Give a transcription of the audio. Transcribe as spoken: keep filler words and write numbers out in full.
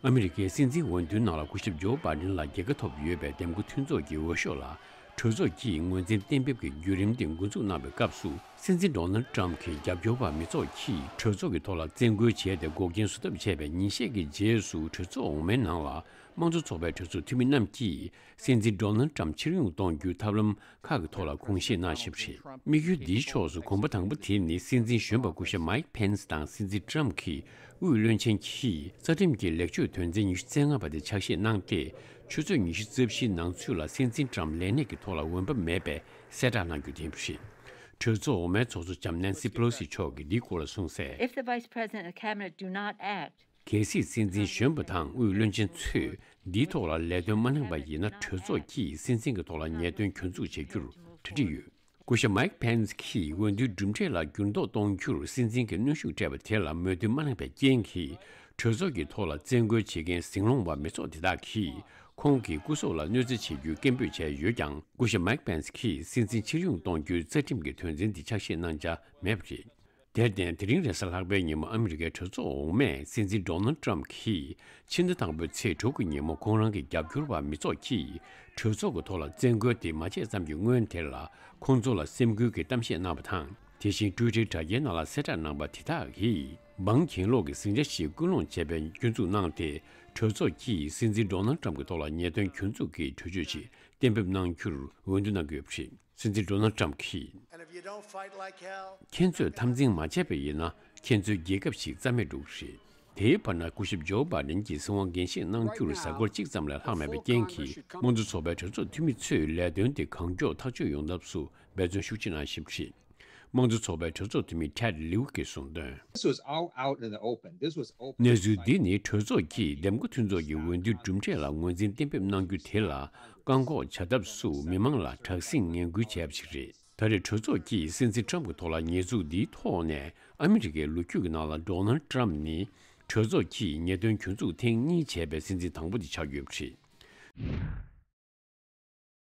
ཨ་མི་རི་ཀའི་སྲིད་འཛིན་འོས་བསྡུའི་ནང་ལ་སྐུ་ཞབས་ཇོ་བྷའི་ཌེན་ལ་རྒྱལ་ཁ་ཐོབ་ཡོད་པའི་འདེམས་བསྐོ་མཐུན་ཚོགས་ཀྱི་འོས་ཤོག་ལ་གྲོས་ཚོགས་ཀྱིས་ངོས་འཛིན་གཏན་འབེབས་ཀྱི་བརྒྱུད་རིམ་དེ་འགོ་འཛུགས་གནང་བའི་སྐབས་སུ། སྲིད་འཛིན་ཌོ་ནལ་ཊམ་གྱི་རྒྱབ་སྐྱོར་བ་མི་ཚོགས་ཀྱིས་གྲོས་ཚོགས་ཀྱི་ཐོག་ལ་བཙན་རྒོལ་བྱས་ཏེ་འགོག་རྐྱེན་བཟོ་ཐབས་བྱས་པའི་ཉིན་ཤས་ཀྱི་རྗེས་སུ། གྲོས་ཚོགས་འོག་མའི་ནང་ལ་དམངས་གཙོ་ཚོགས་པའི་གྲོས་ཚོགས་འཐུས་མི་རྣམས་ཀྱིས་སྲིད་འཛིན་ཌོ་ནལ་ཊམ་ཕྱིར་ཡོང་གཏོང་རྒྱུའི་ཐབས་ལམ་ཁག་གི་ཐོག་ལ་དགོངས་བཞེས་གནང་བཞིན་པ་རེད། དམིགས་ཡུལ་འདིའི་ཕྱོགས་སུ་གོམ་པ་དང་པོ་དེ་ནི་སྲིད་འཛིན་གཞོན་པ་སྐུ་ཞབས་མའིག་ཕེན་སི་དང་སྲིད་འཛིན་ཊམ་གྱི་དབུས་བློན་ཆེན་གྱིས་རྩ་ཁྲིམས་ཀྱི་ལེགས་བཅོས་དོན་ཚན་ཉི་ཤུ་རྩ་ལྔ་པ་དེ་ཕྱག་བཞེས་གནང་སྟེ། ཆུ་ཚོད་ཉི་ཤུ་རྩ་བཞིའི་ནང་ཚུད་ལ་སྲིད་འཛིན་ཊམ་ལས་གནས་ཀྱི་ཐོག་ལ་འོས་འབབ་མེད་པའི་གསལ་བསྒྲགས་གནང་རྒྱུ་དེ་ཡིན་པ་རེད། གྲོས་ཚོགས་འོག་མའི་ཚོགས་གཙོ་ལྕམ་ནན་སི་པེ་ལོ་སི་མཆོག་གིས་འདིའི་སྐོར་ལ་གསུངས་གསལ། If the Vice President and the Cabinet do not act, གལ་སྲིད་སྲིད་འཛིན་གཞོན་པ་དང་དབུས་བློན་ཆེན་ཚོས་འདིའི་ཐོག་ལ་ལས་དོན་མ་གནང་པ་ཡིན་ན། གྲོས་ཚོགས་ཀྱིས་སྲིད་འཛིན་གྱི་ཐོག་ལ་ཉེས་དོན་གྱོད་འཛུགས་བྱེད་རྒྱུར་གྲ་སྒྲིག་ཡོད། སྐུ་ཞབས་མའིག་ཕེན་སི་གིས་འོས་བསྡུའི་གྲུབ་འབྲས་ལ་འགྱུར་ལྡོག་གཏོང་རྒྱུར་སྲིད་འཛིན་གྱིས་གནོན་ཤུགས་སྤྲད་པ་དེ་ལ་མོས་མཐུན་མ་གནང་པའི་རྐྱེན་གྱིས། གྲོས་ཚོགས་ཀྱི་ཐོག་ལ་བཙན་རྒོལ་བྱེད་མཁན་ཟིང་སློང་བ་མི་ཚོགས་དེ་དག་གིས་ཁོང་གི་སྐུ་སྲོག་ལ་གནོད་འཚེ་བྱེད་རྒྱུའི་སྐད་འབོད་བྱས་ཡོད་ཀྱང་། སྐུ་ཞབས་མའིག་ཕེན་སི་གིས་སྲིད་འཛིན་ཕྱིར་ཡོང་གཏོང་རྒྱུའི་རྩ་ཁྲིམས་ཀྱི་དོན་ཚན་འདི་ཕྱག་བཞེས་གནང་འཆར་མེད་པ་རེད། དེར་བརྟེན། དེ་རིང་རེས་གཟའ་ལྷག་པའི་ཉིན་མོ་ཨ་མི་རི་ཀའི་གྲོས་ཚོགས་འོག་མས་སྲིད་འཛིན་ཌོ་ནལ་ཊམ་གྱིས་ཕྱི་ཟླ་དང་པོའི་ཚེས་དྲུག་གི་ཉིན་མོ་ཁོང་རང་གི་རྒྱབ་སྐྱོར་བ་མི་ཚོགས་ཀྱིས་གྲོས་ཚོགས་ཀྱི་ཐོག་ལ་བཙན་རྒོལ་དེ་མ་བྱས་ཙམ་གྱི་སྔོན་དེར་ལ་ཁོང་ཚོ་ལ་སེམས་འགུལ་གྱི་གཏམ་བཤད་གནང་བ་དང་། དེ་བཞིན་ཊུའི་ཊར་དྲ་རྒྱའི་ནང་ལ་གསལ་བསྒྲགས་གནང་བ་དེ་དག་གིས་འབངས་གྱེན་ལོག་གི་ཟིང་ཆ་ཞིག་སྐུལ་སློང་བྱས་པའི་སྐྱོན་འཛུགས་གནང་སྟེ། གྲོས་ཚོགས་ཀྱིས་སྲིད་འཛིན་ཌོ་ནལ་ཊམ་གྱི་ཐོག་ལ་ཉེས་དོན་གྱོད་འཛུགས་ཀྱི་གྲོས་ཆོད་ཅིག་གཏན་འབེབས་གནང་རྒྱུར་འོས་བསྡུ་གནང་གི་ཡོད་པ་རེད། སྲིད་འཛིན་ཌོ་ནལ་ཊམ་གྱིས། And if you don't fight like hell, ཁྱེད་ཚོས་འཐབ་འཛིང་མ་བྱས་པ་ཡིན་ན། ཁྱེད་ཚོའི་རྒྱལ་ཁབ་ཞིག་རྩ་མེད་འགྲོ་གི་རེད། དེའི་བར་ན་སྐུ་ཞབས་ཇོ་བྷའི་ཌེན་གྱི་སྲིད་དབང་འགན་བཞེས་གནང་རྒྱུར་གཟའ་འཁོར་གཅིག་ཙམ་ལས་ལྷག་མེད་པའི་རྐྱེན་གྱིས། དམངས་གཙོ་ཚོགས་པའི་གྲོས་ཚོགས་འཐུས་མི་ཚོས་ལས་དོན་དེ་གང་མགྱོགས་ཐག་གཅོད་ཡོང་ཐབས་སུ་འབད་བརྩོན་ཤུགས་ཆེ་གནང་བཞིན་པ་རེད། དམངས་གཙོ་ཚོགས་པའི་གྲོས་ཚོགས་འཐུས་མི་ཊེཌ་ལིའུ་གིས་གསུངས་དོན། This was all out in the open. This was open. གནས་ཚུལ་འདི་ནི་གྲོས་ཚོགས་ཀྱིས་འདེམས་བསྐོ་མཐུན་ཚོགས་ཀྱི་འོས་བསྡུའི་གྲུབ་འབྲས་ལ་ངོས་འཛིན་གཏན་འབེབས་གནང་རྒྱུ་དེ་ལ་བཀག་འགོག་བྱ་ཐབས་སུ་མི་མང་ལ་དྲག་ཟིང་ངན་སྐུལ་བྱས་པ་ཞིག་རེད། ད་རེས་གྲོས་ཚོགས་ཀྱིས་སྲིད་འཛིན་ཊམ་གྱི་ཐོག་ལ་ཉེས་འཛུགས་འདིའི་ཐོག་ནས་ཨ་མི་རི་ཀའི་ལོ་རྒྱུས་ཀྱི་ནང་ལ་ཌོ་ནལ་ཊམ་ནི་གྲོས་ཚོགས་ཀྱིས་ཉེས་དོན་གྱོད་འཛུགས་ཐེངས་གཉིས་བྱས་པའི་སྲིད་འཛིན་དང་པོ་དེ་ཆགས་ཡོད་པ་རེད།